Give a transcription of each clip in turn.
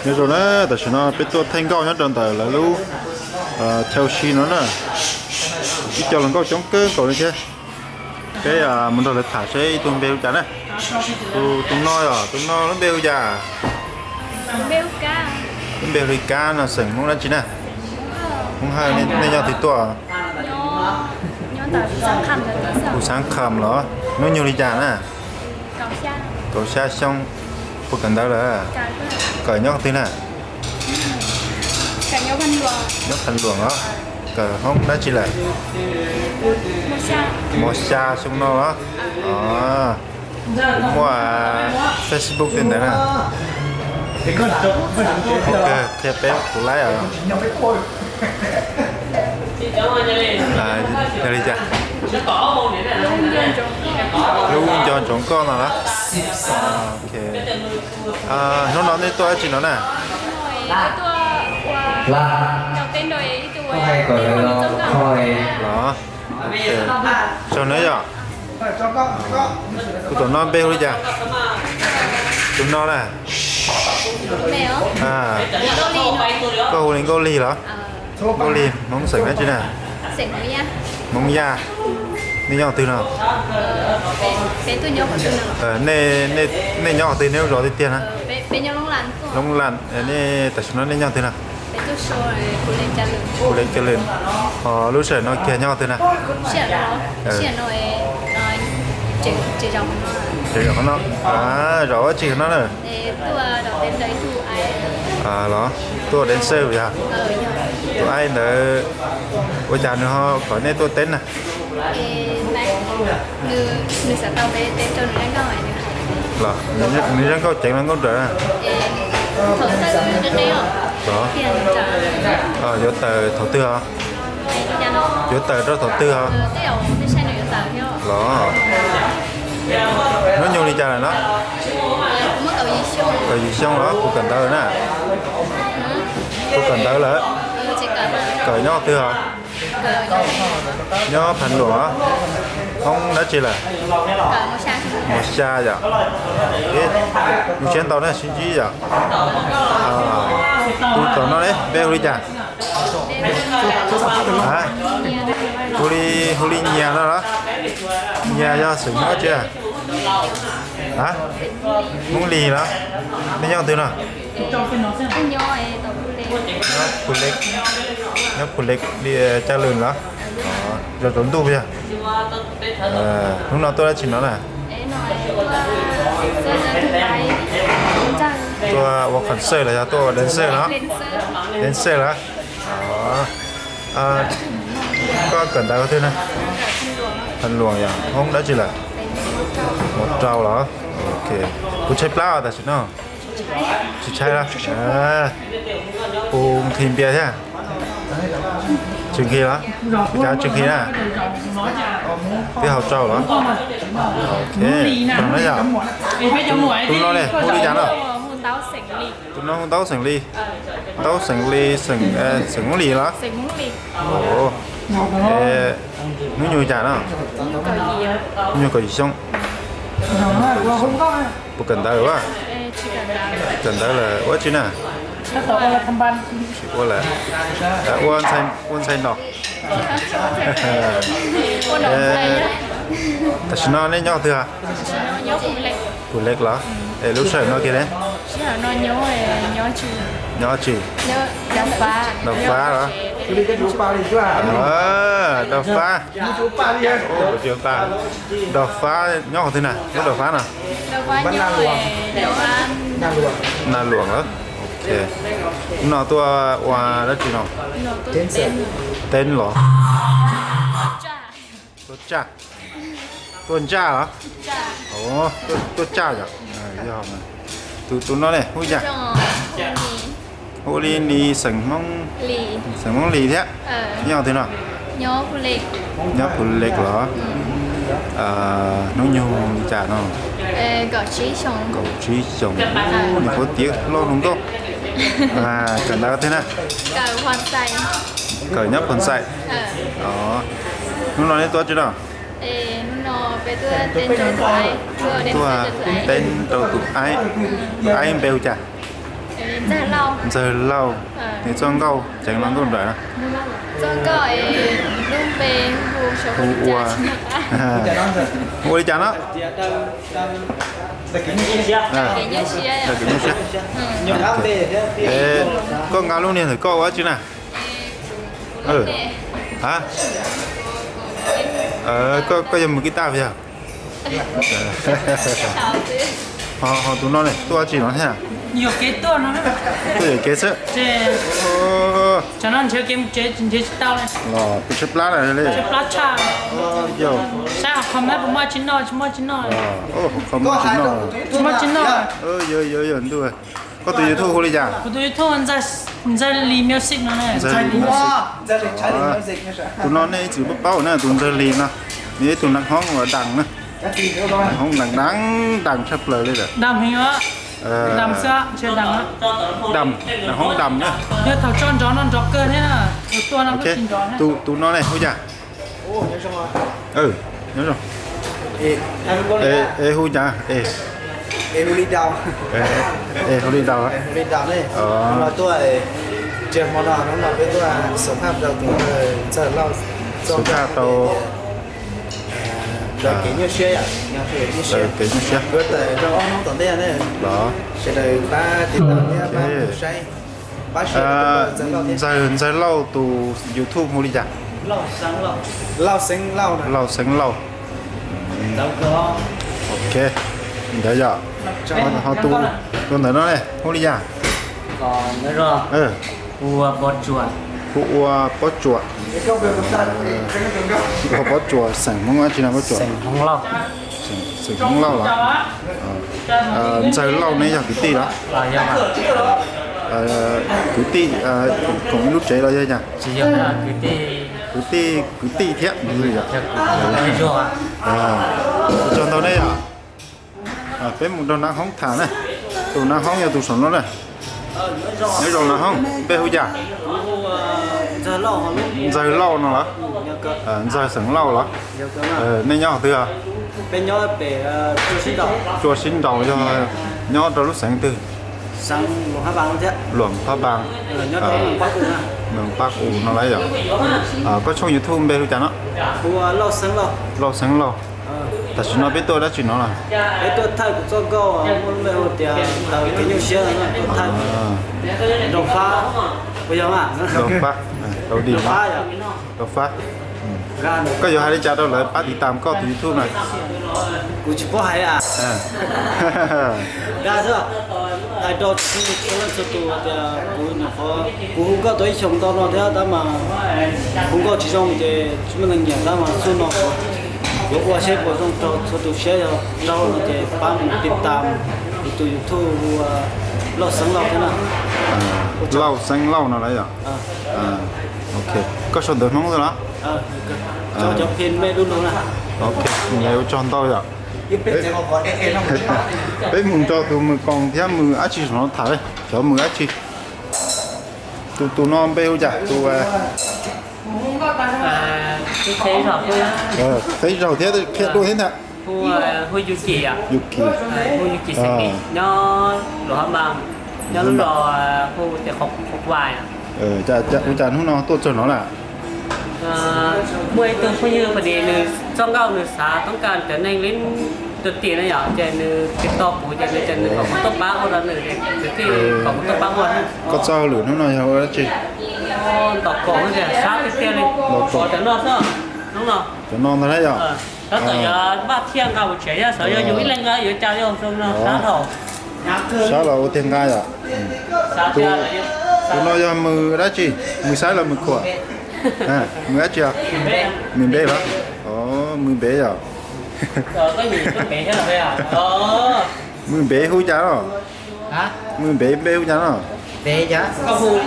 Nyob zoo na, tam sim no peb tuaj thaij nkauj nyob rau ntawm lawv lub chaw si no na. Ib co hluas nkauj coob kawg nkaus li thiab. Peb mus nrog lawv tham seb ib tug npe hu cas na. Tus no os, tus no lub npe hu cas? Lub npe hu li Kab no xeem Hmoob dab tsi na? Hmoob Hawj. Nej nyob twg tuaj? Hu Xaab Kham los? Hnub nyoog li cas na? Kaum xya xyoo. Puas kawm ntawv lawm? Kawm nyob qhov twg na? Nyob Phav Luam los? Kawm hoob dab tsi lawm? Mos xya xyoo no los? Muaj Facebook tej ntawd na. Qhia peb kuv laib os. Yog li cas? Lub nco ntsoov koj no los? Hnub no nej tuaj dab tsi no na? Los, tsaug nawb yom. Tus tom no npe hu li cas? Tus no na? Koj hu li Nkauj Lig los? Nkauj Lig Hmoob xeem dab tsi na? Hmoob Yaj. Nej nyob qhov twg no? Nej nyob qhov twg, nej lub zos tiag tiag na? Loob Laj. Nej tam sim no nej nyob qhov twg na? Hu li Ca Lwm. Ho lub sij hawm no kiag nyob qhov twg na? Tseem zaum qhov no. Zaum dab tsi qhov no na? Los tuaj dancer yog? Tus aib ntawd ua cas nws ho kom nej tuaj teb na? Los nws zaj nkauj ceev los nkauj nrawm na? Los yuav tawm thaum twg os? Yuav tawm rau thaum twg os? Los hnub nyoog li cas lawm no? Kaum yim xyoo los? Puas kawm ntawv na? Puas kawm ntawv lawm? Kawm nyob qhov twg os? Nyob Phav Luam. Hoob dab tsi lawm? Mos xya yom. Mus siab ntau na, sib ntsib yom. Tus tom no ne npe hu li cas? Hu li, hu li Nyias no los? Nyias yog xeem Hmoob dab tsi? Hmoob Lis los? Nej nyob twg no? Nyob Phu Lek, nyob Phu Lek, Caj Lwm los? Zos tsaus ntuj yog. Hnub no tuaj dab tsi no na? Tuaj ua concert los yog tuaj ua dancer no? Dancer los? Koj kawm ntawv qhov twg na? Phav Luam yog. Hoob dab tsi lawm? Mos rau los? Kuv tshaib plab tam sim no. Tsis tshaib los? Puas nqhis npias thiab? Tsis nqhis los? Cas tsis nqhis na? Twb haus tsau los? Tus no ne hu li cas no? Tus no hu Ntaub xeem Lis. Ntaub xeem Lis, xeem Hmoob Lis los? Hnub nyoog cas no? Hnub nyoog kaum yim xyoo. Puas kawm ntawv a? Kawm ntawv lawm ua tsi na? Tsis ua lawm. Ua ntxhais no. Tam sim no nej nyob twg? Phu Lek los? Es lub sij hawm no kiag ne? Nyob tsi? Nov Fab los? Nov Fab. Nov Fab nyob qhov twg na? Lub Nov Fab no? Na Luam los? Hnub no tuaj ua dab tsi no? Teb los? Tuaj tsaj. Tuaj ntsaj los? Tuaj tsaj yom. Tus no ne hu li cas? Hu li Lis, xeem Hmoob Lis thiab. Nyob twg no? Nyob Phu Lek los? Hnub nyoog li cas no? Kaum tsib xyoos. Nws puav tiav hlob hluas nkauj. Kawm ntawv twg na? Kawm nyob Phoo Xais. Hnub no nej tuaj tsi no? Tuaj teb rau tus aib. Tus aib npe hu cas? Ntxawg Lauj, nws txoj nkauj ceev los nkauj nraim no. Hu ua, hu ua li cas no? Koj nqa lub niag ntawm koj ua dab tsi na? Ha, koj yog mus kib taj puas yog? Ho tus no ne tuaj dab tsi no thiab? Tuaj yuam kev xwb. Los peb tshaib plab na li. Saib hauv comment puas muaj dab tsi noj tsis muaj dab tsi noj. Tsis muaj dab tsi noj. Yog yog yog ntuj. Koj tus YouTube hu li cas? Kuv tus YouTube Ntxawg Lis Music no. Ntxawg Lis Music. Tus no nej ib txwm paub paub na, tus Ntxawg Lis no, nws yog ib tug nag hoob uas dam na. Nag hoob dam dam dam tshaj plaws li lawm. Dam, nag hoob dam na. Yog thaum tso nrov no nrov kawg thiab. Tus no ne hu cas? Nyob zoo. Es hu cas? Es hu li Daus. Es hu li Daus. Tuaj, hnub no peb tuaj xoom phaj rau tus Ntxawg Lauj, xoom phaj rau kev nyuaj siab, kev nyuaj siab. Kuv tawm rau ob hnub tom ntej ne, sawv daws pab tiv tauj thiab pab mus saib. Ntxawg, Ntxawg Lauj tus YouTube hu li cas? Lauj Xeev Lauj. Ok, ntawd yog. Ho tus ntawm no ne hu li cas? Hu ua Pob Tsuas. Hu ua Pob Tsuas, xeem Hmoob dab tsi no Pob Tsuas? Xeem Hmoob Lauj los? Ntxawg Lauj ne yog kwv tij los? Kwv tij, koom ib lub tsev los yog cas? Kwv tij, kwv tij thiab. Ua tsaug ntau ne yom. Peb mus nrog nab hoob tham na. Tus nab hoob yog tus saum no na. Nyob zoo nab hoob, npe hu cas? Ntxawg Lauj no los? Ntxawg xeem Lauj los? Nej nyob qhov twg os? Tsua Sib Nraus yog nyob rau lub xeev twg? Luam Phab Npas, Moos Pab Kus no lawm yom. Koj tshooj YouTube npe hu cas no? Lauj Xeev Lauj. Tam sim no peb tuaj dab tsi no los? Rau Fab, Rau Dim, Rau Fab. Koj yuav hais li cas rau lawv pab tiv tam koj tus YouTube na? Kuv tsis paub hais. Hais rau txhua leej txhua tus tias kuv nyuam qhuav, kuv hu nkauj tau ib xyoos ntau no thiab tab mas hu nkauj tsis zoo ces tsis muaj neeg nyiam tab mas xub no kuv yuav ua seb puas zoo rau txhua tus saib, yog zoo no ces pab mus tiv tam kuv tus YouTube hu ua Lauj Xeev Lauj thiab na. Lauj Xeev Lauj no lawm yom. Ok, koj sau ntawv Hmoob xwb los? Ok, ua tsaug ntau yom. Peb mus nrog tus Mws Koos thiab Mws dab tsi saum no tham, cov Mws dab tsi. Tus, tus no npe hu cas? Tus qheb zaug thiab qhia dua thiab ntag. Yuki, nyob Luam Phab Npas, nyob lub zos hu tias Qhov Vais. Ua cas hnub no tuaj txog no lawm? Muaj ib tug phooj ywg pom nws txoj nkauj nws xav toob kas cov neeg li rau tim no yom, ces nws tiv tauj kuv ces nws tias nws kom kuv tuaj pab ua rau nws, nws thiaj kom kuv tuaj pab ua. Koj txoj hauj lwm hnub no yog ua dab tsi? Ntaus kaus tias sab tiag tiag li. Cov no xwb, hnub no. Cov no ntag na yom. Tab tom yuav npaj thiaj nqa mus tsev thiab, xyov yog yus ib leeg nqa yuav cas li zoo no sab dhau. Sab los ua tiag nqa yom. Tus no yog Mws dab tsi? Mws Xaib los Mws Khuam? Mws dab tsi os? Mws Npe los? Mws Npe yom. Mws Npe hu cas los? Mws Npe npe hu cas no?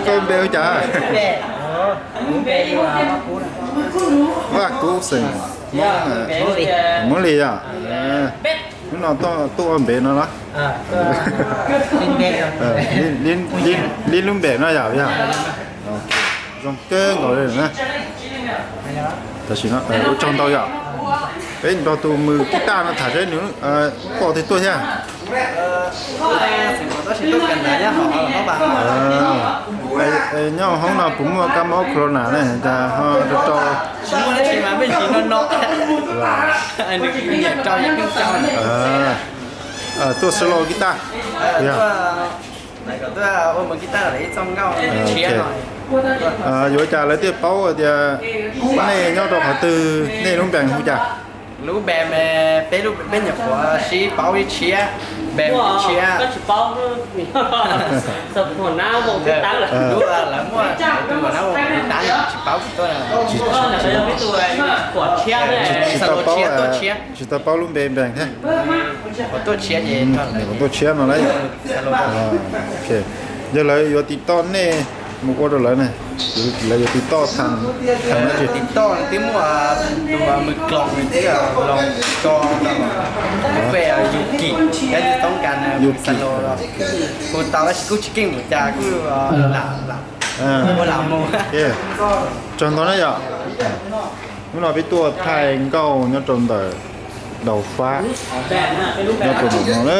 Koj npe hu cas? Vaj Kub xeem Hmoob Li yom. Hnub no tuaj ua npe no los? Li lub npe no yom, yog. Zoo kawg nkaus li na. Tam sim no ua tsaug ntau yom. Peb nrog tus Mws Kib Taj no tham seb nws pom twg tuaj thiab. Nyob hoob no puas muaj kab mob corona ne, cas ho rau rau? Tuaj solo kib taj. Yog. Yuav cas lawv thiaj paub tias nej nyob rau qhov twg, nej lub npe hu cas? Lub npe, peb lub, peb nyuam qhuav sib paub ib tshiab, npe ib tshiab. Lub, lawv muaj tus nab tsis paub tsis tuaj. Tsis tau paub, tsis tau paub lub npe npe thiab. Tuaj tshiab no las. Yog lawv yuav tiv toj nej mus ua rau lawv ne, lawv yuav tiv toj thaum, thaum no tsis tiv toj, twb muaj tus mws kloos nws twb los tso, tus fe Yukim, peb twb toob kas Yukim los, kuv tau tab sis kuj tsis keej mus cas kuj lam lam mus. Tsaug ntau na yom. Hnub no peb tuaj thaij nkauj nyob rau ntawm Daus Fab, nyob rau ntawm no na.